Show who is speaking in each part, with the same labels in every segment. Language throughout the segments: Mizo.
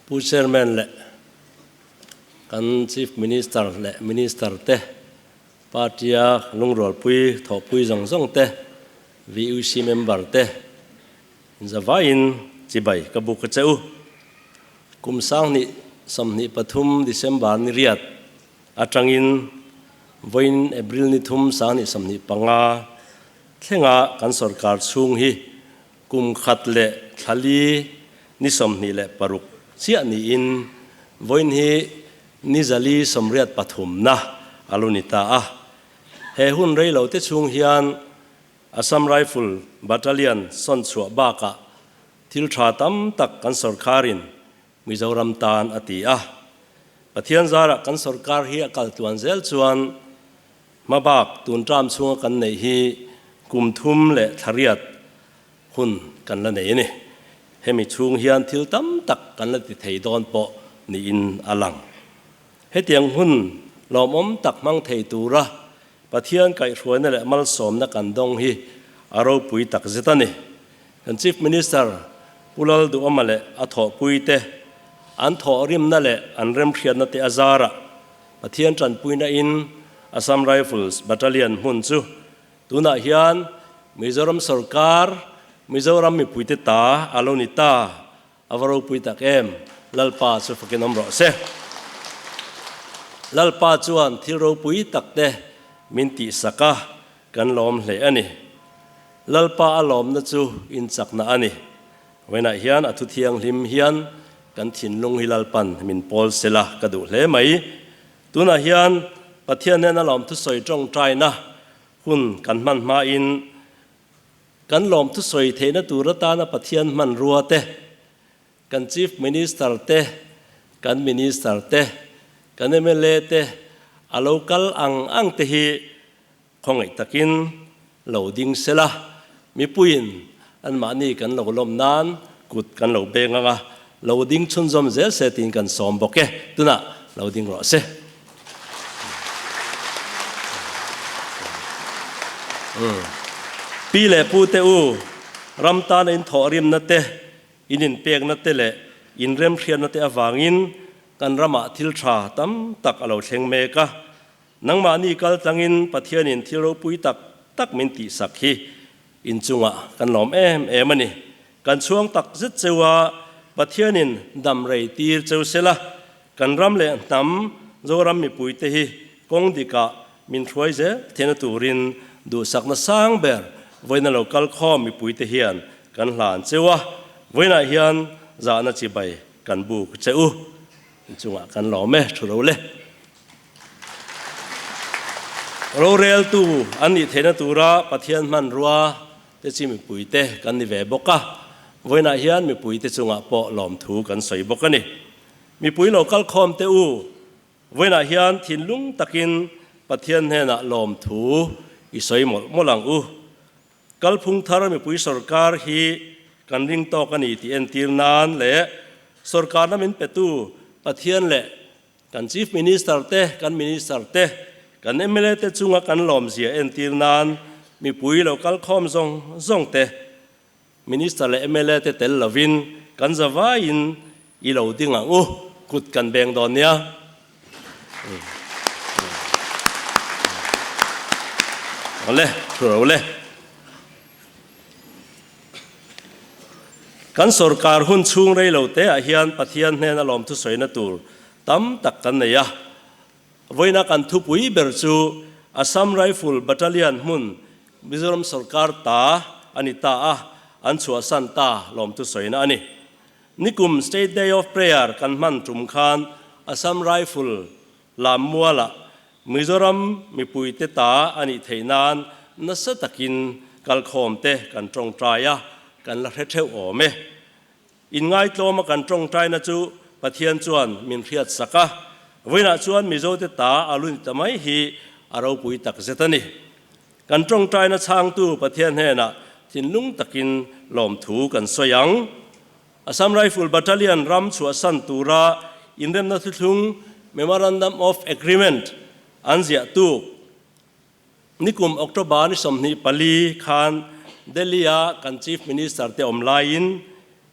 Speaker 1: Pu Chairman leh kan Chief Minister leh Minister te, Party-a lungrualpui thawhpui zawng zawng te, VUC member te inzavaiin chibai ka buk a che u. Kum sanghnih 23 December ni riat atangin vawiin April ni thum sanghnih 25 thlenga kan sorkar chhung hi Kum khat leh thla li ni 26 chiah niin vawiin hi ni zali sawmriat pathumna a lo ni ta a. He hun rei lo te chhung hian Assam Rifle Battalion sawn chhuah bakah thil tha tam tak kan sawrkharin Mizoram tan a ti a. Pathian zarah kan sawrkar hi a kal tluan zel chuan Hmabak tun ṭam chhunga kan neih hi kum thum leh thla riat hun kan la nei a ni. Hemi chhung hian thil tam tak kan la ti thei dawn pawh niin a lang. Hetiang hun lawmawm tak hmang thei tura Pathian kaihhruaina leh malsawmna kan dawng hi a ropui tak zet a ni. Kan Chief Minister Pu Lalduhawma leh a thawhpuite an thawhrimna leh an remhriatna te a zarah Pathian tanpuina in Assam Rifles Battalion hmun chu tunah hian Mizoram sorkar, Mizoram mipuite ta a lo ni ta, a va ropui tak em, Lalpa chu fakin awm rawh se. Lalpa chuan thil ropui tak te min tihsak a, kan lawm hle a ni. Lalpa a lawmna chu inchakna a ni. Vawiinah hian a thu thianghlim hian kan thinlung hi Lalpan min pawl sela ka duh hle mai. Tunah hian Pathian hnena lawmthusawi tawngtaina hun kan hman hmain kan lawmthusawi theihna tur atana Pathian hmanrua te, kan Chief Minister te, kan Minister te, kan mla te a lo kal ang ang te hi Khawngaih takin lo ding sela, mipuiin anmahni kan lo lawm nan kut kan lo beng ang a, lo ding chhunzawm zel se tiin kan sawm bawk e. Tunah lo ding rawh se. Pi leh pu te u, ram tana in thawhrimna te, in inpekna te leh in remhriatna te avangin kan ramah thil tha tam tak a lo thleng mek a. Nangmahni kal tlangin Pathianin thil ropui tak tak min tihsak hi inchungah kan lawm em em a ni. Kan chhuang tak zet cheu a, Pathianin dam rei tir cheu sela, kan ram leh hnam Zoram mipuite hi kawng dikah min hruai zel theihna turin duhsakna sang ber vawiina lo kal khawm mipuite hian kan hlan cheu a, vawiinah hian zahna chibai kan buk che u. Inchungah kan lawm e, thu ro le. Roreltu an nih theihna tura Pathian hmanrua te chi mipuite kan ni ve bawk a, vawiinah hian mipuite chungah pawh lawmthu kan sawi bawk a ni. Mipui lo kalkhawm te u, vawiinah hian thinlung takin Pathian hnenah lawmthu i sawi mawlh mawlh ang u. Kalphung thar mipui sorkar hi kan ring tawk a ni tih entir nan leh sorkarna min petu Pathian leh Kan Chief Minister te, kan Minister te, kan mla te chunga kan lawmzia entir nan mipui lo kal khawm zawng zawng te, Minister leh mla te tel lovin kan zavaiin i lo ding ang u, kut kan beng dawn nia. Awle, thu ro le. Kan sorkar hun chhung rei lo te ah hian Pathian hnena lawmthu sawina tur tam tak kan nei a. Vawiina kan thupui ber chu Assam Rifle Battalion hmun Mizoram sorkar ta a ni ta a, an chhuahsan ta lawmthu sawina a ni. Nikum State Day of Prayer kan hman tum khan Assam Rifle Lammualah Mizoram mipuite ta a nih theih nan nasa takin kalkhawmte kan tawngtai a, kan la hre theuh awm e. Inngaitlawma kan tawngtaina chu Pathian chuan min hriat sak a, vawiinah chuan Mizote ta a lu ni ta mai hi a ropui tak zet a ni. Kan tawngtaina chhangtu Pathian hnenah thinlung takin lawmthu kan sawi ang. Assam Rifle Battalion ram chhuahsan tura inremna thuthlung, Memorandum of Agreement, an ziah tuk. Nikum October ni 24 khan Delhi-a kan Chief Minister te awm laiin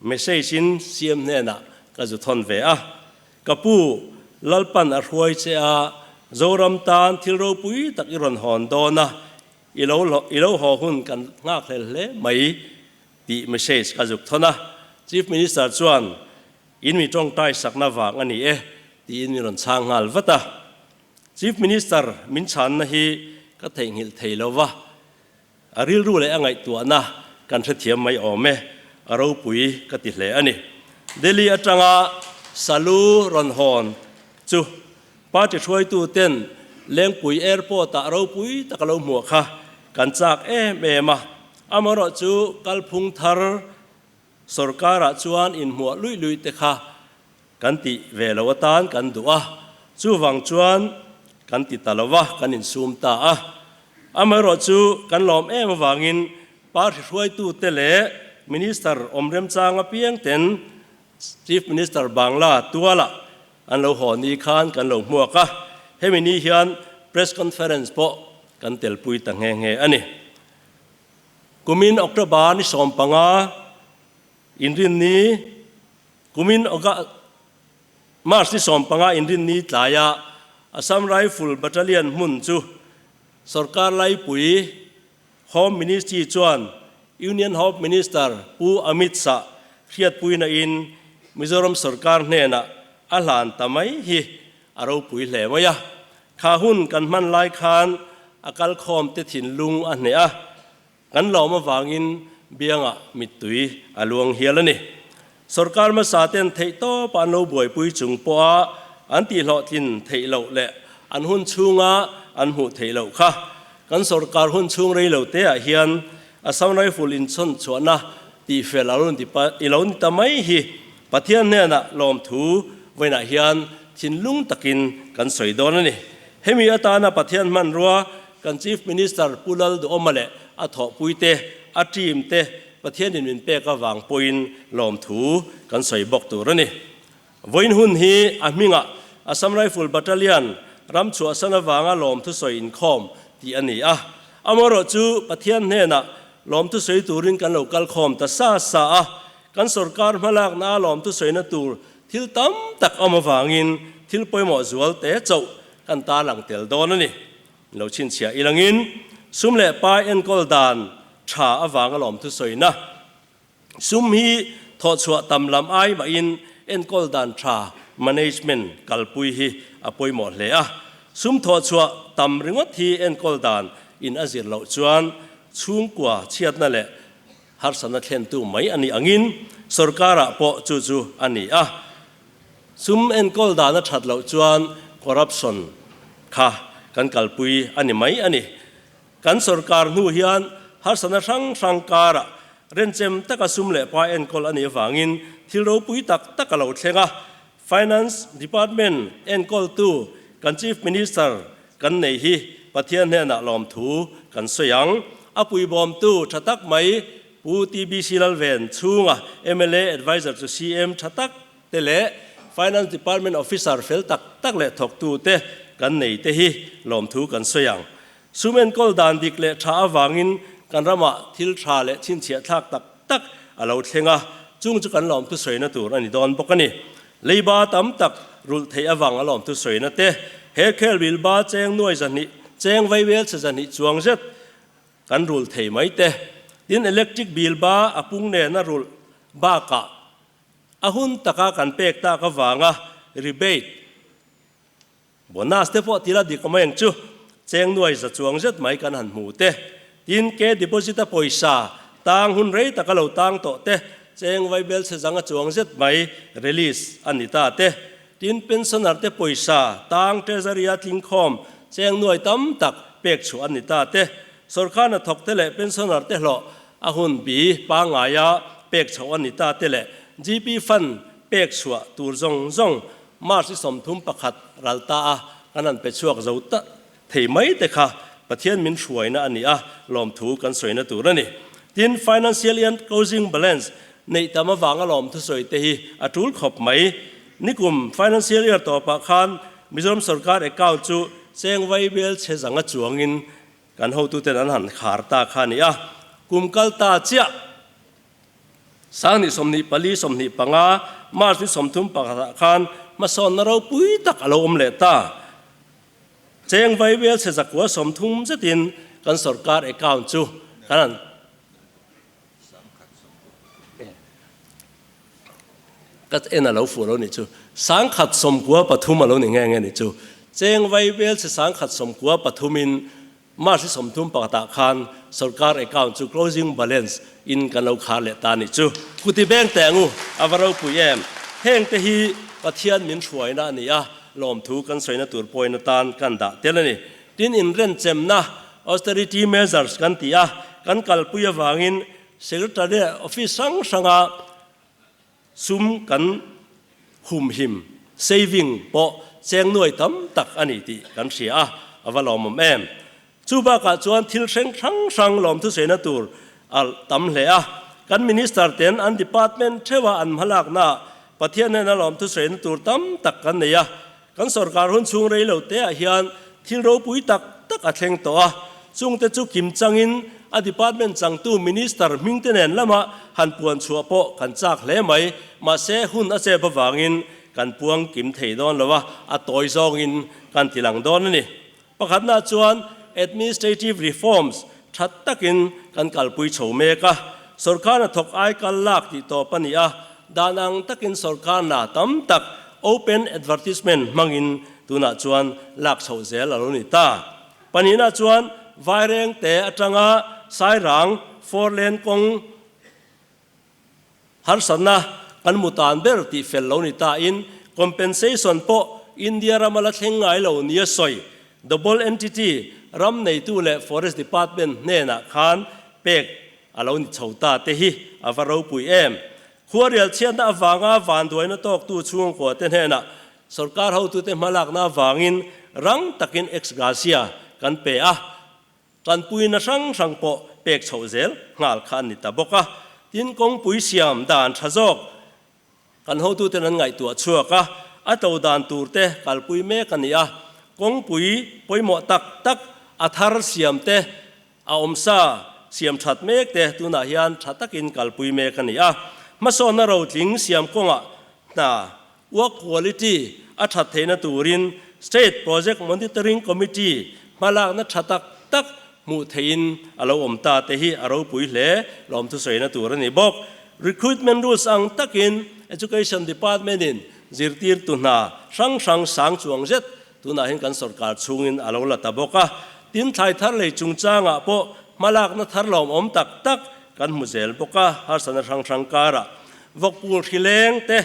Speaker 1: message in CM hnenah ka zu thawn ve a. Ka pu, Lalpan a hruai che a, Zoram tan thil ropui tak i rawn hawn dawn a, i lo i lo haw hun kan nghakhlel hle mai tih message ka zuk thawn a. Chief Minister chuan, In mi tawngtai sakna vang a ni e, tiin min rawn chhang nghal vat a. Chief Minister min chhanna hi ka theihnghilh thei lo va, a rilru leh a ngaihtuahna kan hrethiam mai awm e, a ropui ka ti hle a ni. Delhi atanga Salu rawn hawn chu party hruaitu ten Lengpui Airport ah ropui taka lo hmuah kha kan chak em em a, amaherawhchu kalphung thar Sorkarah chuan inhmuah luih luih te kha kan tih ve lo atan kan duh a, chuvang chuan kan ti ta lo va, kan insum ta a. Amaherawhchu kan lawm em avangin party hruaitute leh Minister awm remchang apiang ten Chief Minister Bangla tualah an lo haw ni khan kan lo hmuak a, hemi ni hian Press Conference pawh kan telpui ta nghe nghe a ni. Kumin October ni 15 inrinni, kumin March ni 15 inrinni tlaia Assam Rifle Battalion hmun chu Sorkar Laipui Home Ministry chuan Union Home Minister Pu Amit Shah hriatpuina in Mizoram Sorkar hnenah a hlan ta mai hi a ropui hle mai a. Kha hun kan hman lai khan a kalkhawm te thinlung a hneh a, kan lawm avangin biangah mittui a luang hial a ni. Sorkar hmasa ten theihtawpa an lo buaipui chung pawha an tihhlawhtlin theih loh leh an hun chhunga an hmuh theih loh kha kan sorkar hun chhung rei lo te ah hian Assam Rifle inchhawn chhuahna tihfel a lo ni i lo ni ta mai hi Pathian hnenah lawmthu vawiinah hian thinlung takin kan sawi dawn a ni. Hemi atana Pathian hmanrua kan Chief Minister Pu Lalduhawma leh a thawhpuite, a team te Pathianin min pek avang pawhin lawmthu kan sawi bawk tur a ni. Vawiin hun hi a hmingah Assam Rifle Battalion ram chhuahsan avanga lawmthu sawi inkhawm tih a ni a. Amaherawhchu Pathian hnenah lawmthu sawi turin kan lo kalkhawm ta sa sa a. Kan sorkar hmalakna a lawmthu sawiina tur thil tam tak awm avangin thil pawimawh zual te chauh kan tarlang tel dawn a ni. Lo chhinchhiah ilangin sum leh pai enkawl dan tha avanga lawmthu sawina sum hi thawhchhuah tam lam ai mahin enkawl dan tha management kalpui hi a pawimawh hle a. Sum thawhchhuah tam ringawt hi enkawl dan in a zir loh chuan chhungkua chhiatna leh Harsatna thlentu mai a nih angin sorkarah pawh chu chu a ni a. Sum enkawl dan a that loh chuan corruption kha kan kalpui a ni mai a ni. Kan sorkar hnu hian harsatna hrang hrang karah renchem taka sum leh pa enkawl a nih avangin thil ropui tak tak a lo thleng a. Finance Department enkawltu kan Chief Minister kan nei hi Pathian hnenah lawmthu kan sawi ang. A puibawmtu tha tak mai Pu TBC Lalven chhunga mla Adviser chu CM tha tak te leh Finance Department Officer fel tak tak leh thawktu te kan nei te hi lawmthu kan sawi ang. Sum enkawl dan dik leh tha avangin kan ramah thil tha leh chhinchhiah thlak tak tak a lo thleng a, chung chu kan lawmthu sawina tur a ni dawn bawk a ni. Leiba tam tak rulh theih avang a lawmthu sawina te, he khel bilba cheng nuai zahnih, cheng vaivel chhe zahnih chuang zet kan rulh thei mai te, tin electric bilba a pung nena rulh bakah a hun taka kan pek tak avanga rebate, Bonus te pawh tila dik awm eng chu cheng nuai za chuang zet mai kan han hmu te. Tin, ke deposit a pawisa tang hun rei taka lo tang tawh te, cheng vaibel chhe zanga chuang zet mai release a ni ta te. Tin, pensioner te pawisa tang treasury a tlingkhawm cheng nuai tam tak pek chhuah a ni ta te. Sorkar hnathawk te leh pensioner te hlawh a hun bi pangngaia pek chhoh a ni ta te leh GP fund pek chhuah tur zawng zawng March i 31 ral ta a, kan han pe chhuak zo ta thei mai te kha Pathian min hruaina a ni a, lawmthu kan sawina tur a ni. Tin, Financial Year Closing Balance neih tam avanga lawmthu sawi te hi a tul khawp mai. Nikum Financial Year tawpah khan Mizoram Sorkar account chu cheng vaibel chhe zanga chuangin kan hotuten an han khar ta kha a ni a, kum kal ta chiah. 2024 25 March ni 31 ah khan hmasawnna ropui tak a lo awm leh ta. Cheng vai vel chhe zakua 30 zetin kan sorkar account chu kan han Ka en a lo fuh lo nih chu. 193 a lo ni nghe nghe nih chu. Cheng vai vel chhe 193 in March ni 31 ah khan sorkar account chu closing balance in kan lo khar leh ta nih chu. Kuti beng teh angu a va ropui em. Heng te hi Pathian min hruaina a ni a, lawmthu kan sawina tur pawhin atan kan dah tel a ni. Tin inrenchemna, austerity measures, kan ti a, kan kalpui avangin Secretariat office hrang hranga sum kan humhim, saving, pawh cheng nuai tam tak a ni tih kan hria a, a va lawmawm em. Chu bakah chuan thil hreng hrang hrang lawmthusaina tur a tam hle a, kan Minister ten an department theuha an hmalaknaah Pathian hnena lawmthusaina tur tam tak kan nei a, kan sorkar hun chhung rei lo teah hian thil ropui tak tak a thleng tawh a, chungte chu kim changin a department changtu Minister hmingte nen lama han puan chhuah pawh kan chak hle mai, mahse hun a chep avangin kan puang kim thei dawn lo a, a tawi zawngin kan ti lang dawn a ni. Pakhatna chuan administrative reforms tha takin kan kalpui chho mek a, sorkar hnathawk ai kal lak tih tawp a ni a, dan ang takin sorkar hna tam tak open advertisement hmangin tunah chuan lak chhoh zel a lo ni ta. Pahnihna chuan Vairengte atanga Sairang four lane kawng Harsatna kan mu tan ber tih fel lo ni ta in compensation pawh India rama la thleng ngai lo nia sawi double entity ram neitu leh Forest Department hnenah khan pek a lo ni chho ta te hi a va ropui em. Khuarial chhiatna avanga vanduaina tawktu chhungkua te hnenah sorkar hotute hmalakna avangin rang takin ex gratia kan pe a. Tanpuina hrang hrang pawh pek chhoh zel nghal kha a ni ta bawk a. Tin, kawngpui siam dan tha zawk kan hotuten an ngaihtuah chhuak a, a to dan tur te kalpui mek a ni a. Kawngpui pawimawh tak tak a thar siam te, a awmsa siam that mek te tunah hian tha takin kalpui mek a ni a. Hmasawnna rotling siam kawngah hna Work quality a that theihna turin State Project Monitoring Committee hmalakna tha tak tak hmuh theihin a lo awm ta te hi a ropui hle lawmthusawina tur a ni bawk. Recruitment rules ang takin Education Department in zirtirtu hna hrang hrang sang chuang zet tunah hian kan sorkar chhungin a lo la ta bawk a. Tin, thlai thar lei chungchangah pawh hmalakna thar lawmawm tak tak kan hmu zel bawk a, harsatna hrang hrang karah vawkpul hrileng te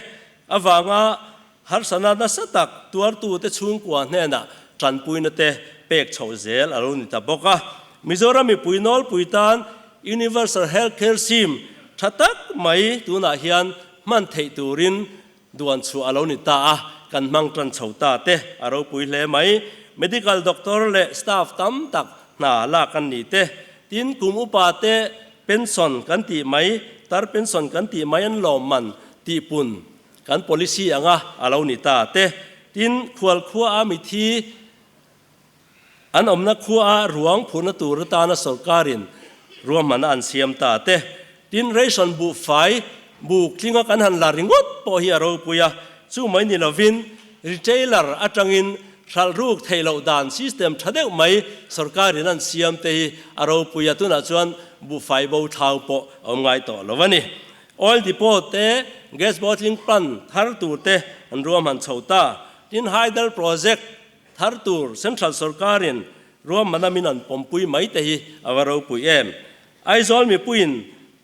Speaker 1: Avanga harsana nasa tak tuartute chhungkua hnenah tanpuina te pek chhoh zel a lo ni ta bawk a. Mizoram mipui nawlpui tan Universal Health Care Scheme tha tak mai tunah hian hman theih turin duan chhuah a lo ni ta a, kan hmang tan chho ta te a ropui hle mai. Medical doctor leh staff tam tak hna lak an ni te, tin kum upa te Pension kan tih mai, tar pension kan tih mai an lawm man tih pun kan policy anga a lo ni ta te. Tin, khual khua a mithi an awmna khua a ruang phurhna tur atana sorkarin ruahmanna an siam ta te. Tin, ration buhfai buk tlinga kan han la ringawt pawh hi a ropui a, chu mai ni lovin retailer atangin Hralh ruk theih loh dan system tha deuh mai sorkarin an siam te hi a ropui a, tunah chuan buhfai bo thlau pawh a awm ngai tawh lo a ni. Oil depot te, gas bottling plant thar tur te an ruahman chho ta. Tin, hydel project thar tur central sorkarin ruahmana min an pawmpui mai te hi a va ropui em. Aizawl mipuiin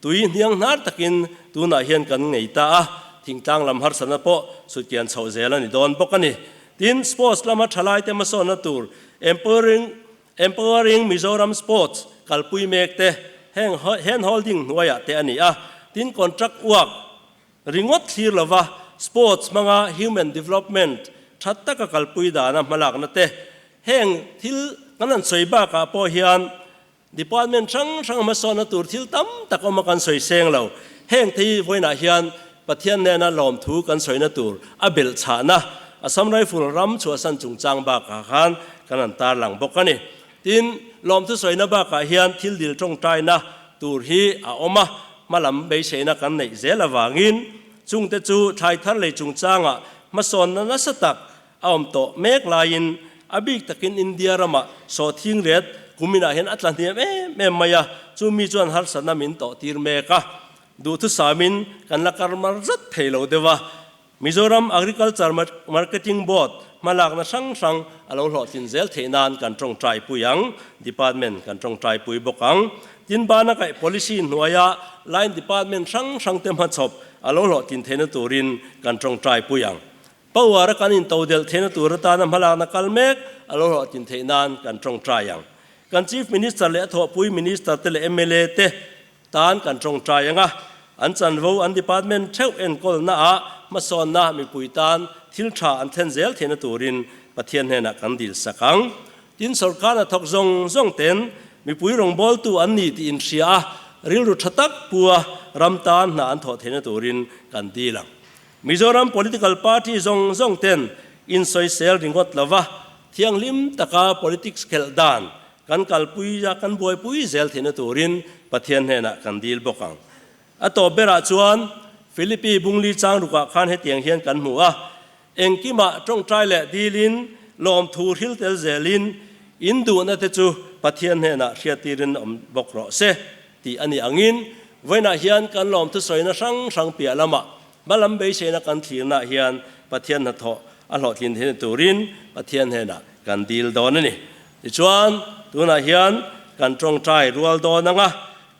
Speaker 1: tui hniang hnar takin tunah hian kan ngei ta a, thingtlang lam harsatna pawh sutkian chhoh zel a ni dawn bawk a ni. Tin, sports lama thalaite hmasawnna tur Empowering Empowering Mizoram Sports kalpui mek te heng hand holding hnuaiah te a ni a. Tin, contract work ringawt thlir lova sports hmanga human development tha taka kalpui dana hmalakna te heng thil kan han sawi bakah pawh hian Department hrang hrang hmasawnna tur thil tam tak awm a kan sawi seng lo. Heng te hi vawiinah hian Pathian nena lawmthu kan sawina tur a belh chhahna Assam Rifle ram chhuahsan chungchang bakah khan kan han tarlang bawk a ni. Tin, lawmthu sawina bakah hian thil dil tawngtaina tur hi a awm a. Hmalam beiseina kan neih zel avangin chungte chu thlai thar lei chungchangah hmasawnna nasa tak a awm tawh mek laiin a bik takin India ramah sawhthing ret kuminah hian a tla hniam em em mai a, chumi chuan harsatna min tawh tir mek a, duhthusamin kan la kar mar zat thei lo deuh a. Mizoram Agriculture Marketing Board hmalakna hrang hrang a lo hlawhtlin zel theih nan kan tawngtai pui ang, Department kan tawngtai pui bawk ang. Tin, bana kaih policy hnuaia line department hrang hrang te hmachhawp a lo hlawhtlin theihna turin kan tawngtai pui ang. Power a kan intodelh theihna tur atana hmalakna kal mek a lo hlawhtlin theih nan kan tawngtai ang. Kan Chief Minister leh a thawhpui Minister te leh mla te Tan kan tawngtai ang a, an chanvo an department theuh enkawlna ah hmasawnna mipui tan thil tha an thlen zel theihna turin Pathian hnenah kan dil sak ang. Tin, sorkar hnathawk zawng zawng ten mipui rawngbawltu an ni tih inhria a, rilru tha tak pu a ram tan hna an thawh theihna turin kan dil ang. Mizoram political party zawng zawng ten insawisel ringawt lova thianghlim taka politics khelh dan Kan kalpui a, kan buaipui zel theihna turin Pathian hnenah kan dil bawk ang. A tawp berah chuan Philippi bungli chang rukah khan hetiang hian kan hmu a, Engkimah tawngtai leh dilin, lawmthu hril tel zelin, in duhna te chu Pathian hnenah hriattirin awm bawk rawh se, tih a nih angin, vawiinah hian kan lawmthu sawina hrang hrang piah lamah hmalam beiseina kan thlirnaah hian Pathian hnathawh a hlawhtlin theihna turin Pathian hnenah kan dil dawn a ni. Tichuan, tunah hian kan tawngtai rual dawn ang a,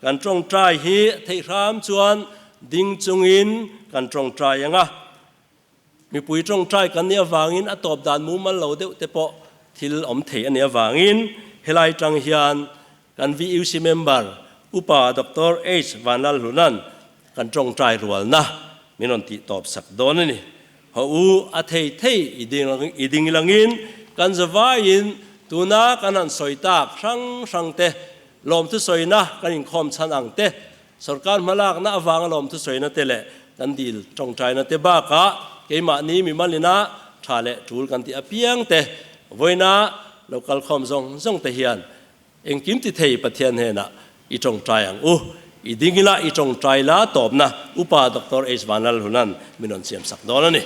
Speaker 1: kan tawngtai hi theih hram chuan ding chungin kan tawngtai ang a. Mipui tawngtai kan nih avangin a tawp dan mumal lo deuh te pawh thil awm thei a nih avangin helai tang hian kan VUC member Upa Doctor H Vanlalhlunan kan tawngtai rualna min rawn tih tawp sak dawn a ni. Haw u, a thei thei i ding langin kan zavaiin tuna kan han sawi tak hrang hrang te, lawmthu sawina kan inkhawm chhan ang te, sorkar hmalakna avanga lawmthu sawina te leh kan dil tawngtaina te bakah keimahni mimalina tha leh tul kan tih apiang te vawiina lo kalkhawm zawng zawng te hian Engkim ti thei Pathian hnenah i tawngtai ang u. I ding ila i tawngtai la tawpna Upa Doctor H Vanlalhunan min rawn siam sak dawn a ni.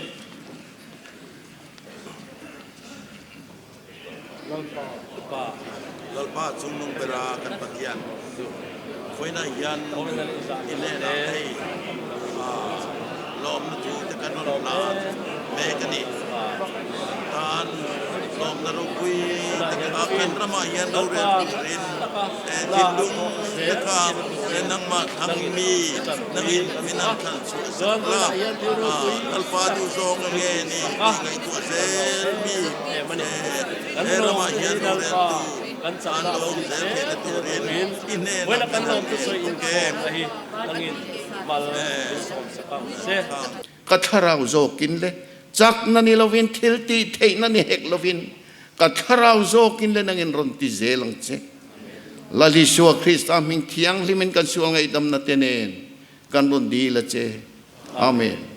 Speaker 2: Lalpa chungnung bera kan Pathian vawiinah hian i hnenah hei lawmna thu te kan rawn hlan mek a ni. Tan hlawmna ropui tak a kan ramah hian rorel turin thinlung te kha nangmah thlang mi nangin min han thlan chhuah sak la, Lalpa duhzawng nge ni tih ngaihtuah zel mi he ramah hian rorel tu an lo awm zel theihna turin i hnenah kan han ngei bawk em?
Speaker 3: Ka thlarau zawkin le chakna ni lovin thil tih theihna ni hek lovin ka thlarau zawkin le nangin rawn ti zel ang che. Lal Isua Krista hming thianghlimin kan sual ngaihdamna te nen kan rawn dil a che. Amen.